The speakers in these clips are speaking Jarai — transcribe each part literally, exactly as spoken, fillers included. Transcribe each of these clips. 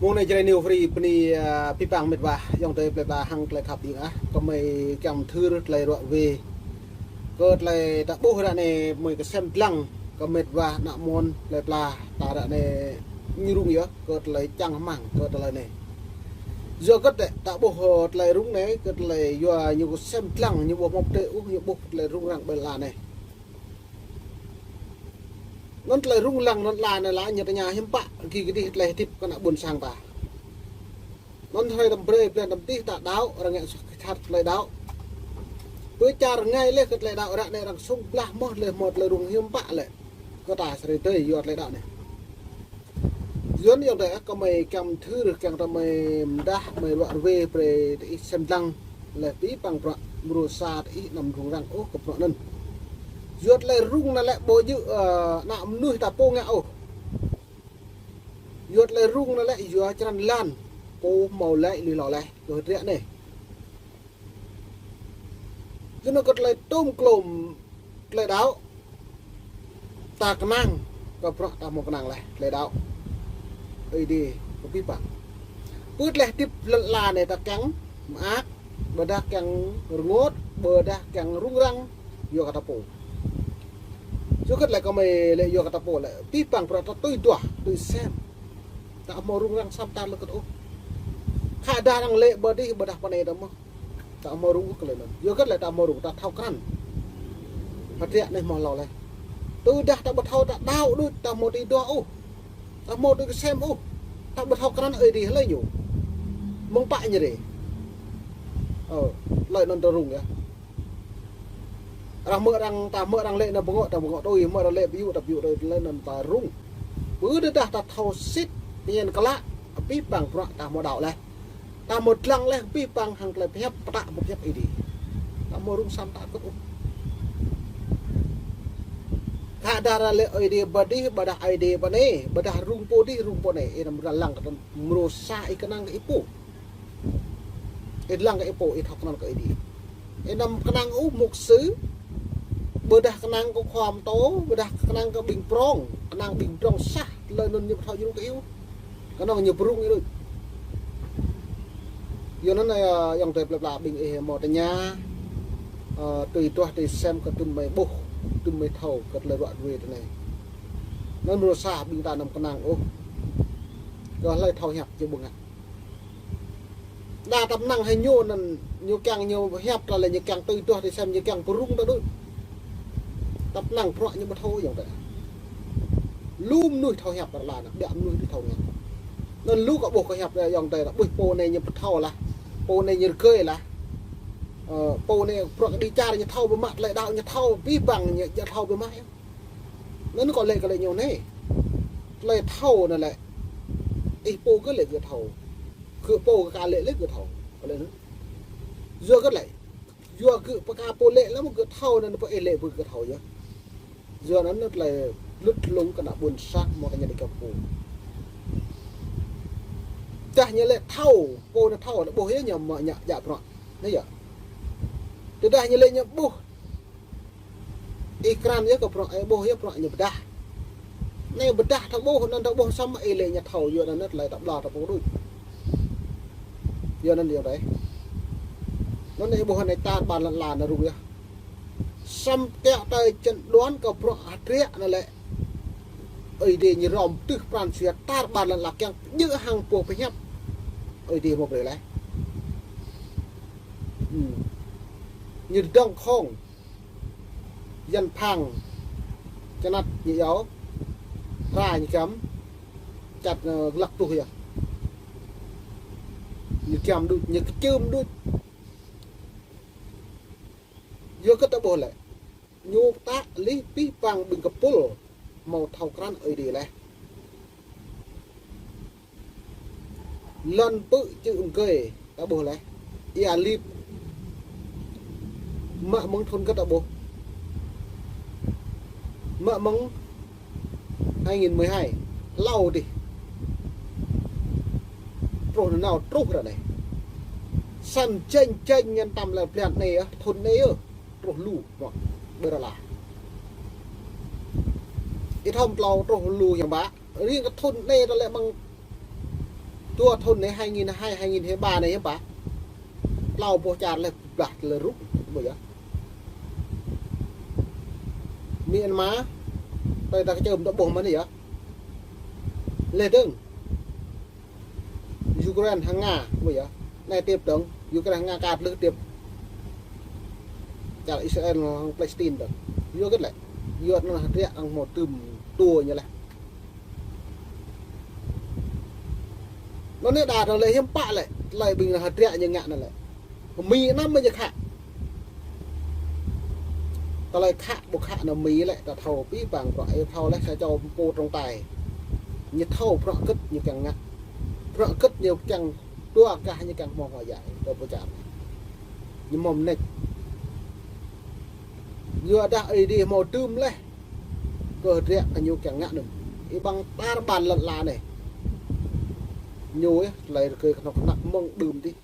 Mông anai Jrai New Free bơni, ơ, abih bang mĕt wa, ayŏng adơi plơi pla hăng tơlơi khăp ƀing ah, gơmơi kiăng mơthưr tơlơi ruă ruê. Kơ tơlơi ta ƀuh ră anai gơmơi kơsem lăng, kơ mĕt wa ană mơnuih plơi pla ta ră anai ñu rŭng yơh, kơ tơlơi čang rơmang, kơ tơlơi anai. Yua kơ ta ƀuh, ơ, tơlơi rŭng anai, kơ tơlơi yua ñu kơsem lăng, ñu ƀuh mơ̆ng tơ̆ ôh, ñu ƀuh tơlơi rŭng răng ƀơi lŏn anai. Anŭn tơlơi rŭng lăng anŭn lŏn anai lĕ ñu tơña hiư̆m pă, gih kơdih tơlơi hơdip kơ ană ƀôn sang ta. Anŭn hrơi tơm brơi, blan tơm dih ta đaŏ, arăng ngă sat tơlơi đaŏ. Pơ čar rơngai laih kơ tơlơi đaŏ ră anai arăng sung blah mơ̆ laih mơ̆ tơlơi rŭng hiư̆m pă lĕ. Kơ ta sơrơi tơi yua tơlơi đaŏ anai. Yua anŭn ayŏng adơi ah, gơmơi kiăng mơthưr, kiăng ta mơi mơdah, mơi ruă ruê brơi tơ ih sem lăng. Laih abih bang bruă mrô sa tơ ih anăm rŭng răng ôh kơ bruă anŭn. Yua tơlơi rŭng anai lĕ ƀu djơ̆, ơ, ană mơnuih ta pô ngă ôh. Yua tơlơi rŭng anai lĕ yua črăn lan pô hmâo laĭ lui hlâo laih, kơ hơdră anai. Yua anŭn kơ tơlơi tôm klôm tơlơi đaŏ. Ta kơnang, kơ bruă ta hmâo kơnang laih, tơlơi đaŏ. Ơi Adai, kơ abih bang. Pơ tơlơi hơdip lŏn ala anai ta kiăng mơak, ƀôdah kiăng rơngot, ƀôdah kiăng rŭng răng, yua kơ ta pô. Yua kơ tơlơi gơmơi lĕ yua kơ ta pô lĕ, abih bang bruă ta tui duah, tui sem. Ta hmâo rŭng răng sam ta lơkơt ôh. Khă dah arăng lĕ ƀơi adih, ƀôdah pơ anai ta mơ̆. Ta hmâo rŭng ôh kơ tơlơi anŭn. Yua kơ tơlơi ta hmâo rŭng, ta thâo krăn. Hơdră anai hmâo hlâo laih. Tơdah ta ƀu thâo ta đaŏ đôč, ta hmâo tui duah ôh. Ta hmâo tui kơsem ôh. Ta ƀu thâo krăn Ơi Adai hlơi ñu. Mơ̆ng pă ñu rai. Ơ, tơlơi anŭn ta rŭng yơh. Arăng hmư̆ arăng, ta hmư̆ arăng lĕ anŭn bơngŏ, ta bơngŏ tui, hmư̆ arăng lĕ pơyŭ, ta pơyŭ tui, tơlơi anŭn ta rŭng. Pơ tơdah ta thâo sĭt, pơñen klă, abih bang bruă ta hmâo đaŏ laih. Ta hmâo lăng laih abih bang hăng tơlơi pơhiăp, pơtă pơhiăp Ơi Adai. Ta hmâo rŭng sam ta kơt ôh. Khă dah arăng lĕ Ơi Adai ƀơi adih, ƀôdah Ơi Adai pơ anai, ƀôdah rŭng pô adih, rŭng pô anai, ih anăm lăng kơ tơlơi mrô sa ih kơnang kơ ih pô. Ih lăng kơ ih pô, ih thâo kơnang kơ Ơi Adai. Ih anăm kơnang ôh mục sư, ƀôdah kơnang kơ khua pơtô, ƀôdah kơnang kơ ƀing prŏng, kơnang ƀing prŏng sah, tơlơi anŭn ñu ƀu thâo jrŭng kơ ih ôh. Kơnơ̆ng ñu pơrŭng ih đôč. Yua anŭn, ơ, ayŏng adơi plơi pla ƀing ih hmâo tơña, ơ, tui duah tui sem kơ tơm mơi ƀuh, tơm mơi thâo kơ tơlơi ruă ruê tơ anai. Anŭn mrô sa ƀing ta anăm kơnang ôh. Kơ hlơi thâo hiăp či ƀuh ngă. Đa tơm năng hĭ ñu anŭn, ñu kiăng ñu hiăp ta lĕ ñu kiăng tui duah tui sem, ñu kiăng pơrŭng ta đôč. Tơm năng bruă ñu ƀu thâo ayŏng adơi. Lu mơnuih thâo hiăp ƀơi lŏn anai, ƀiă mơnuih đôč thâo ngă. Anŭn lu kơ ƀuh kơ hiăp ayŏng adơi, ƀuh pô anai ñu pơthâo laih. Pô anai ñu rơgơi laih. Ơ, pô anai bruă kơđi čar ñu thâo biă mă, tơlơi đaŏ ñu thâo, abih bang ñu, ñu thâo biă mă yơh. Anŭn kâo lĕ kơ lĕ ñu anai. Tơlơi thâo anŭn lĕ. Ih pô kơ lĕ gơ̆ thâo. Gơ̆ pô kơ ka lĕ lĕ gơ̆ thâo. Kơ lĕ anŭn. Yua kơ lĕ. Yua gơ̆ pơkă pô lĕ lăm gơ̆ thâo anŭn pô ih lĕ pô gơ̆ thâo yơh. Yua anŭn tơlơi lŭt lông kơ ană ƀôn sang mơ̆ kơ ñu đĭ kơ pô. Tơdah ñu lĕ thâo, pô anŭn thâo, lĕ ƀuh yơh ñu mă ñu djă bruă. Anai yơh. Tơdah ñu lĕ ñu ƀuh. Ih krăn yơh kơ bruă, ih ƀuh yơh bruă ñu pơdah. Anai pơdah ta ƀuh, anŭn ta ƀuh samơ̆ ih lĕ ñu thâo, yua anŭn tơlơi ta ƀlŏr ta pô đôč. Yua anŭn yơh dêh. Anŭn ih ƀuh anai tar ƀar lŏn ala anai rŭng yơh. Samơ̆ kiăng ta chăn đoán kơ bruă hơdră anŭn lĕ. Ơi Adai ñu rŏm tưh pran jua tar ƀar lŏn ala kiăng djơ̆ hăng pô pơhiăp. Ơi Adai hmâo brơi laih. Hmm. Ñu dơ̆ng khŏng. Yan phang, čơnăt ñu iâu, hra ñu giăm, čăt, ơ, glăk pluh yơh. Ñu giăm đôč, ñu kơčưm đôč. Yua kơ ta ƀuh lĕ, ñu pơtă laih abih bang ƀing kơpul hmâo thâo krăn Ơi Adai laih. Lŏn pư̆ čư̆ mơgơi ta ƀuh laih. Ia Lip. Mă mơ̆ng thŭn kơ ta ƀuh. Mă mơ̆ng hai nghìn mười hai. Hlâo dih. Truh nanao truh ră anai. Săn jêñ jêñ ngăn tăm lĕ blan anai yơh. Thŭn anai yơh. Truh lu, mơ̆. Ƀơi rơla. Ih thâo mơ̆ tlâo truh lu hiam bă. Riêng kơ thŭn anai ta lĕ mơ̆ng Dua thŭn anai, hai nghìn hai, hai nghìn hai ba anai, hiư̆m pă? Klâo boh čar leh blah leh rŭng, ƀu yơh. Myanmar, tơi ta kơčơm ta ƀuh mơ̆n yơh. Leh dơ̆ng. Ukraine hăng Nga, ƀu yơh. Anai tip dơ̆ng, Ukraine hăng Nga kar leh tip. Čar Israel hăng Palestine dơ̆ng. Yua hơget lĕ? Yua anŭn hơdră arăng hmâo tơm tua ñu leh. Anŭn anai đa tơlơi hiư̆m pă lĕ, tơlơi ƀing hơdră ñu ngă anŭn lĕ. Mi anăm mơ̆ ñu khă. Tơlơi khă ƀu khă anŭn Mi lĕ, ta thâo abih bang bruă, ih thâo leh sa čô pô trọng tài. Ñu thâo bruă hơget ñu kiăng ngă. Bruă hơget ñu kiăng dua gah ñu kiăng hmâo hơjai, dua pơ čar. Ñu hmâo mơneč. Yua dah Ơi Adai hmâo tơm leh. Kơ hơdră kơ ñu kiăng ngă anŭn. Ih ƀăng tar ƀan lŏn ala anai. Ñu yơh, tơlơi rơgơi kơnơ̆ng kơnăk mơ̆ng đưm dih.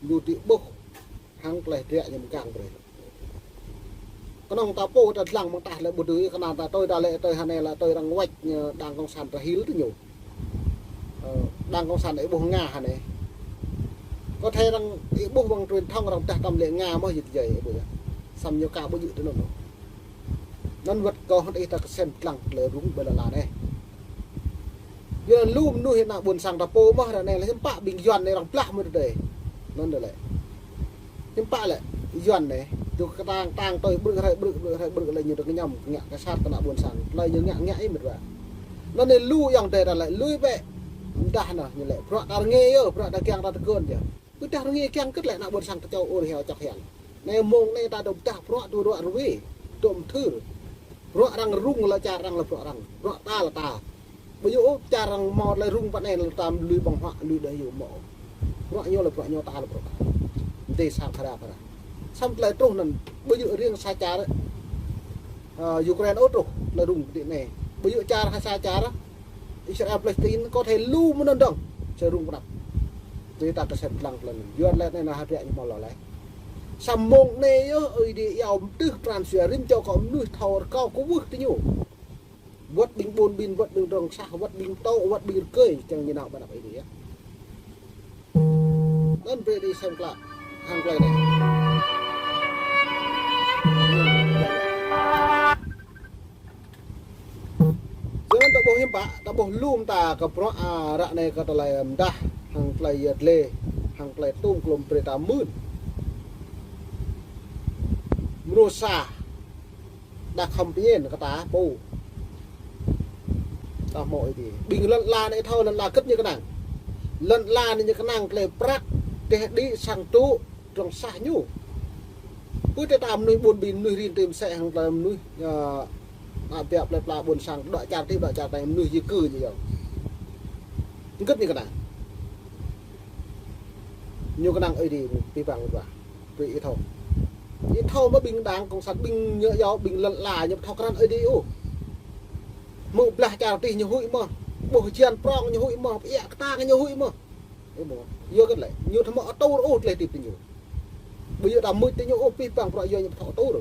Ñu dih ƀuh. Hăng tơlơi hơdră ñu mơgang brơi. Kơnơ̆ng ta pô ta dlăng mơ̆ng tah lĕ ƀu dưi, kơnơ̆ng ta tui ta lĕ tui hơnai lĕ tui arăng wĕč, ơ, Đảng Cộng sản ta hil tơ ñu. Ơ, Đảng Cộng sản ih ƀuh Nga hơnai. Có thể arăng ih ƀuh ƀăng truyền thông arăng pơdah tơm lĕ Nga mơ̆ yơh tơjai ih ƀuh yơh. Samơ̆ ñu ka ƀu djơ̆ tui anŭn. Anŭn wơ̆t kâo hăng ih ta kơsem dlăng tơlơi rŭng ƀơi lŏn ala anai. Yua anŭn lu mơnuih ană ƀôn sang ta pô mơ̆ ră anai lĕ hiư̆m pă ƀing Yuan anai arăng blah mơ̆ tơdơi. Anŭn tơlơi. Hiư̆m pă lĕ Yuan anai, dŏ kơtang tang tui ƀrư̆ hrơi ƀrư̆, ƀrư̆ hrơi ƀrư̆ lĕ ñu dŏ kơñăm ngă kơ sat kơ ană ƀôn sang. Tơlơi ñu ngă ngă ih mơ̆ tơdơi. Anŭn anai lu ayŏng adơi ta lĕ lui bĕ. Mơdah anŭn ñu lĕ. Bruă ta rơngiă yơh, bruă ta kiăng ta tơkơn yơh. Ƀu dah rơngiă kiăng hơget lĕ ană ƀôn sang ta čô ur heo čŏk hiăng. Anai mông anai ta dŏ pơdah bruă dŏ ruă rơwe. Dŏ mơthưr. Bruă arăng rŭng lĕ čar arăng lĕ bruă arăng. Bruă ta lĕ ta. Ƀu djơ̆ ôh čar arăng hmâo tơlơi rŭng pơ anai lĕ ta lui ƀơ̆ng huă lui đơi yơh mơ̆. Bruă ñu lĕ bruă ñu ta lĕ bruă ta. Dêh sa phara phara. Samơ̆ tơlơi truh anŭn ƀu djơ̆ riêng sa čar, ơ, Ukraine ôh truh tơlơi rŭng pơ đih anai. Ƀu djơ̆ čar ha sa čar Israel Palestine có thể lu mơ̆n anŭn dơ̆ng. Sa rŭng pơnăp. Tui ta kơsem dlăng tơlơi anŭn. Yua lĕ anai anŭn hơdră ñu hmâo lŏ leh. Samơ̆ mông anai yơh Ơi Adai iâu mơdưh pran jua rĭm čô kơ mơnuih thâo rơkâo kwưh tơ ñu. Wơ̆t ƀing ƀun ƀin, wơ̆t ƀing drŏng sah, wơ̆t ƀing tŏ, wơ̆t ƀing rơgơi, čang ñu nao ƀơi anăp Ơi Adai yơh. Anŭn brơi ta sem klă hăng tơlơi anai. Yua anŭn ta ƀuh hiư̆m pă, ta ƀuh lŏm ta kơ bruă, a, ră anai kơ tơlơi mơdah, hăng tơlơi yơh dlê, hăng tơlơi tŭm klŏm brơi ta mưn. Mrô sa. Đa khŏm pơñen kơ ta pô. Ta hmâo Ơi Adai. Ƀing lŏn ala anai thâo lŏn ala hơget ñu kơnang. Lŏn ala anai ñu kơnang tơlơi prăk, teh đĭ, sang tŭ, drŏng sah ñu. Pơ tơ ta mơnuih ƀun ƀin, mơnuih rin tơm sĕ hăng tơlơi mơnuih, ơ, ană biă plơi pla ƀôn sang, dŏ čar tih, dŏ čar tih, mơnuih di cư ñu yơh. Hơget ñu kơnang. Ñu kơnang Ơi Adai, pơpă ƀơ̆ng ƀơ̆ng. Brơi ih thâo. Ih thâo mơ̆ ƀing Đảng Cộng sản ƀing ñu yua ƀing lŏn ala ñu ƀu thâo krăn Ơi Adai ôh. Hmư̆ blah čar tih ñu huĭ mơ̆n. Ƀuh hơjan prŏng ñu huĭ mơ̆n. Pơiă kơtang ñu huĭ mơ̆n. Ih ƀuh. Yua hơget lĕ. Ñu ƀu thâo hmâo atur ôh tơlơi hơdip tơ ñu. Ƀu djơ̆ ta mưč tơ ñu ôh pih păng bruă yua ñu ƀu thâo atur.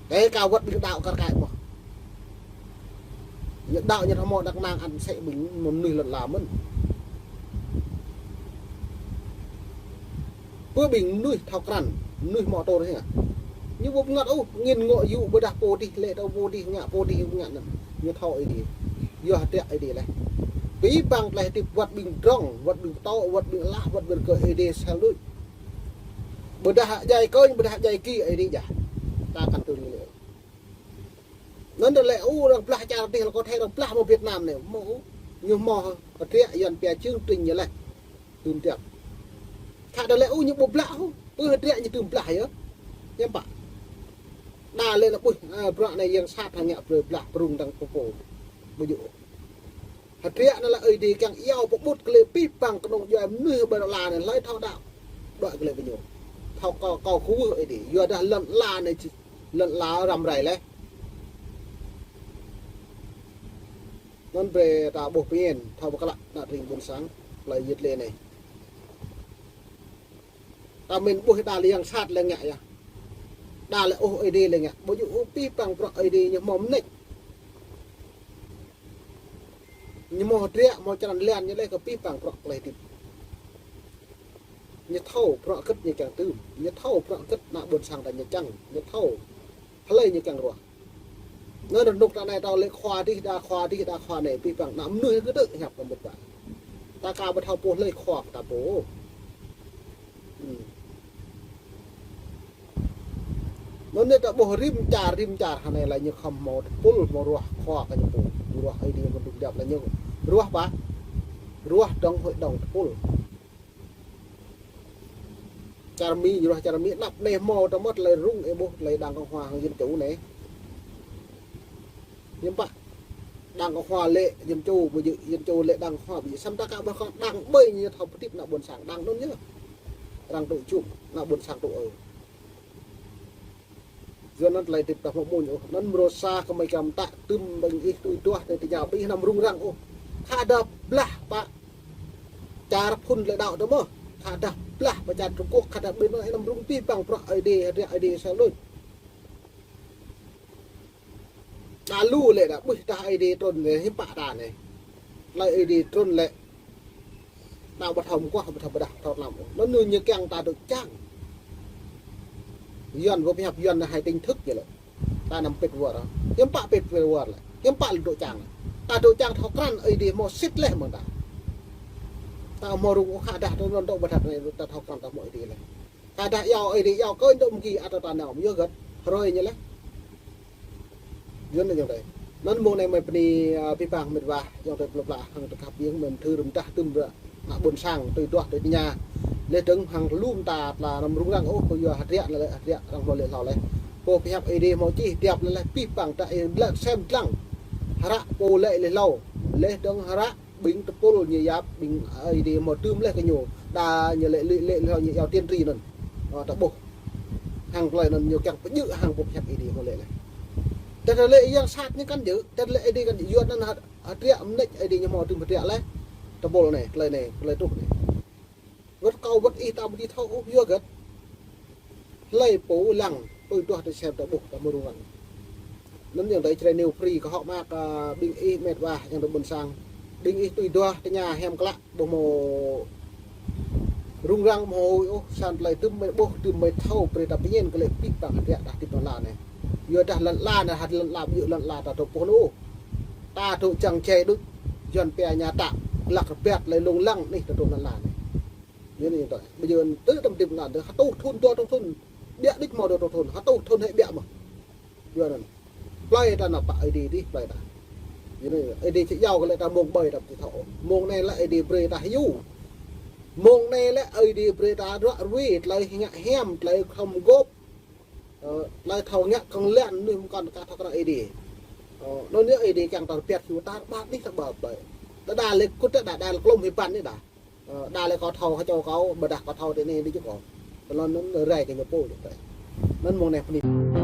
Tơ ka wơ̆t ƀing đaŏ kar kaĭ mơ̆n. Ñu đaŏ ñu thâo hmâo đăk năng ăn sĕ ƀing mơnuih lŏn ala mơ̆n. Pơ ƀing mơnuih thâo krăn, mơnuih hmâo atur hă. Ñu ƀu pơngăt ôh, ngĭn ngŏ yŭ ƀôdah pô dih, lĕ tơ pô dih ngă, pô dih ngă anŭn. Ñu thâo Ơi Adai. Yua hơdră Ơi Adai leh. Pih păng tơlơi hơdip wơ̆t ƀing drŏng, wơ̆t ƀing tŏ, wơ̆t ƀing alah, wơ̆t ƀing rơgơi Ơi Adai sel đôč. Ƀôdah djai kơñ, ƀôdah djai ki Ơi Adai djă. Ta kăn tui ñu lĕ. Anŭn tơlơi ôh arăng blah čar tih lĕ có thể arăng blah mơ̆ng Việt Nam anai. Mơ̆ ôh. Ñu hmâo hơdră Yuan pia chương trình ñu leh. Tơm tiap. Khă tơlơi ôh ñu ƀu blah ôh. Pơ hơdră ñu tơm blah yơh. Hiư̆m pă. Đa lĕ lĕ ƀuh, a, bruă anai yang sat hăng ngă brơi blah prung dăng pô pô. Ƀu djơ̆ ôh. Hơdră anŭn lĕ Ơi Adai kiăng iâu pơƀut kơ lĕ pih păng kơnơ̆ng djuai mơnuih ƀơi lŏn ala anai hlơi thâo đaŏ. Đuaĭ kơ lĕ pơ ñu. Thâo kâo, kâo kwưh Ơi Adai. Yua dah lŏn ala anai či, lŏn ala răm rai leh. Anŭn brơi ta ƀuh pơñen, thâo pơklă ană tring ƀôn sang, tơlơi yit lĕ anai. Ta mĭn ƀuh đa lĕ yang sat lĕ ngă yơh. Đa lĕ ôh Ơi Adai lĕ ngă. Ƀu djơ̆ ôh pih păng bruă Ơi Adai ñu hmâo mơneč. Ñu hmâo hơdră, hmâo črăn lan, ñu lĕ kơ pih păng prăk klei tip. Ñu thâo prăk kơ̆t ñu kiăng tưm. Ñu thâo prăk kơ̆t ană ƀôn sang ta ñu čang. Ñu thâo hlơi ñu kiăng ruah. Anŭn rơnŭk ta anai ta lĕ khua dih đa khua dih đa khua anai pih păng ană mơnuih kơ tơ hiăp kơ mŭt ƀă. Ta ka ƀu thâo pô hlơi khua kơ ta pô. Hmm. Anŭn anai ta ƀuh rĭm čar, rĭm čar hơnai lĕ ñu khŏm hmâo tơpul hmâo ruah khua kơ ñu pô. Ruah Ơi Adai mơ̆ng dŭm djăp lĕ ñu ruah pă. Ruah dŏng hơi dŏng tơpul. Čar Mi, ruah čar Mi, anăp anai hmâo ta mơ̆t tơlơi rŭng ih ƀuh tơlơi đảng cộng hòa hăng dân chủ anai. Hiư̆m pă đảng cộng hòa lĕ dân chủ ƀu djơ̆, dân chủ lĕ đảng cộng hòa ƀu djơ̆. Samơ̆ ta ka ƀuh kơ đảng ƀơi ñu thâo pơtip ană ƀôn sang đảng anŭn yơh. Arăng tŭ čŭm, ană ƀôn sang tŭ ơ. Yua anŭn tơlơi tip ta hmâo mơ̆n ôh. Anŭn mrô sa kơ mơi kăm ta tưm ƀing ih tui duah tơlơi tơña ƀing ih anăm rŭng răng ôh. Khă dah blah pă čar phŭn lĕ đaŏ tơ mơ̆. Khă dah blah pă čar Trung Quốc, khă dah ƀing anŭn anăm rŭng pih păng prăk Ơi Adai, hơdră Ơi Adai sa lôč. Đa lu lĕ đa ƀuh tah Ơi Adai trŭn lĕ hiư̆m pă ta anai. Tơlơi Ơi Adai trŭn lĕ đa ƀu thâo mơguah, ƀu thâo pơdah, ƀu thâo tlam ôh. Anŭn ñu kiăng ta dŏ čang. Yuan ƀu pơhiăp Yuan anai hai tỉnh thức ñu lĕ. Ta anăm pĭt wơr. Hiư̆m pă pĭt wơr lĕ. Hiư̆m pă lĕ dŏ čang. Ta dŏ čang thâo krăn Ơi Adai hmâo sĭt leh mơ̆ng ta. Ta hmâo rŭng ôh khă dah tơ anŭn dŏ ƀu thâo anai ta thâo krăn ta hmâo Ơi Adai leh. Khă dah iâu Ơi Adai iâu kơ dŏ mơ̆ng ki ata ta nao yơh gơ̆t. Hrơi ñu leh. Yua anŭn ayŏng adơi. Anŭn mơ̆ng anai mơi bơni, ơ, pih păng mĕt wa, ayŏng adơi plơi pla hăng tơkăp ƀing mơi mơthưr rơmdah tŭm ră ană ƀôn sang tui duah tui tơña. Laih dơ̆ng hăng lŏm ta tla anăm rŭng răng ôh, kơ yua hơdră anai lĕ hơdră arăng hmâo lĕ hlâo leh. Pô pơhiăp Ơi Adai hmâo čih tiap leh leh pih păng ta ih lăk sem dlăng. Hră pô lĕ leh hlâo. Laih dơ̆ng hră ƀing tơpul ñu yap, ƀing Ơi Adai hmâo tŭm leh kơ ñu. Đa ñu lĕ lĕ lĕ lĕ ñu iâu tiên tri anŭn. Ơ, ta ƀuh. Hăng tơlơi anŭn ñu kiăng pơjơ̆ hăng pô pơhiăp Ơi Adai hmâo lĕ leh. Tơdah lĕ yang sat ñu kăn djơ̆, tơdah lĕ Ơi Adai kăn djơ̆, yua anŭn hă-, hơdră mơneč Ơi Adai ñu hmâo tŭm hơdră leh. Tơpul anai, tơlơi anai, tơlơi truh anai. Wơ̆t kâo wơ̆t ih ta ƀu dưi thâo ôh, yua hơget. Hlơi pô lăng, tui duah tui sem ta ƀuh, ta hmâo rŭng răng. Anŭn ayŏng adơi Jrai News Free kơ hŏk mơak, ơ, ƀing ih mĕt wa ayŏng adơi ƀôn sang. Ƀing ih tui duah tơña hiam klă, ƀu hmâo rŭng răng hmâo huĭ ôh, săn tơlơi tŭm mơi ƀuh, tŭm mơi thâo, brơi ta pơñen kơ lĕ pih păng hơdră đah tip lŏn ala anai. Yua dah lŏn ala anai, hă lŏn ala ƀu djơ̆ lŏn ala ta dŏ pô anŭn ôh. Ta dŏ čang čai đôč, Yuan pia ñu ta, lăk rơbat tơlơi lông lăng anih ta dŏ lŏn ala anai. Yua anŭn ayŏng adơi. Ƀu djơ̆ tơ tơm tip lŏn ala anai, hơtuh thŭn, dua rơtuh thŭn, ƀiă đôč hmâo dua rơtuh thŭn, hơtuh thŭn hĕ ƀiă mơ̆n. Yua anŭn. Plơi ta anŭn pă Ơi Adai dih, plơi ta. Yua anŭn, Ơi Adai či iâu kơ lĕ ta mơ̆ng ƀơi ta či thâo. Mơ̆ng anai lĕ Ơi Adai brơi ta hyu. Mơ̆ng anai lĕ Ơi Adai brơi ta ră ruai, tơlơi ngă hiam, tơlơi khŏm gôp. Ơ, tơlơi thâo ngă kơ̆ng lăng mơnuih mơkŏn ka thâo krăn Ơi Adai. Ơ, anŭn yơh Ơi Adai kiăng ta rơbat hyu ta rơbat anih ta ƀă ƀơi. Đa đa lĕ kŭt đa đa lĕ klôm hơbăn anai đa. Ơ, đa lĕ kâo thâo kơ čô kâo, ƀôdah kâo thâo tơ anai đôč kâo. Tơlơi anŭn rai kơ ñu pô đôč tơi. Anŭn mơ̆ng anai bơni.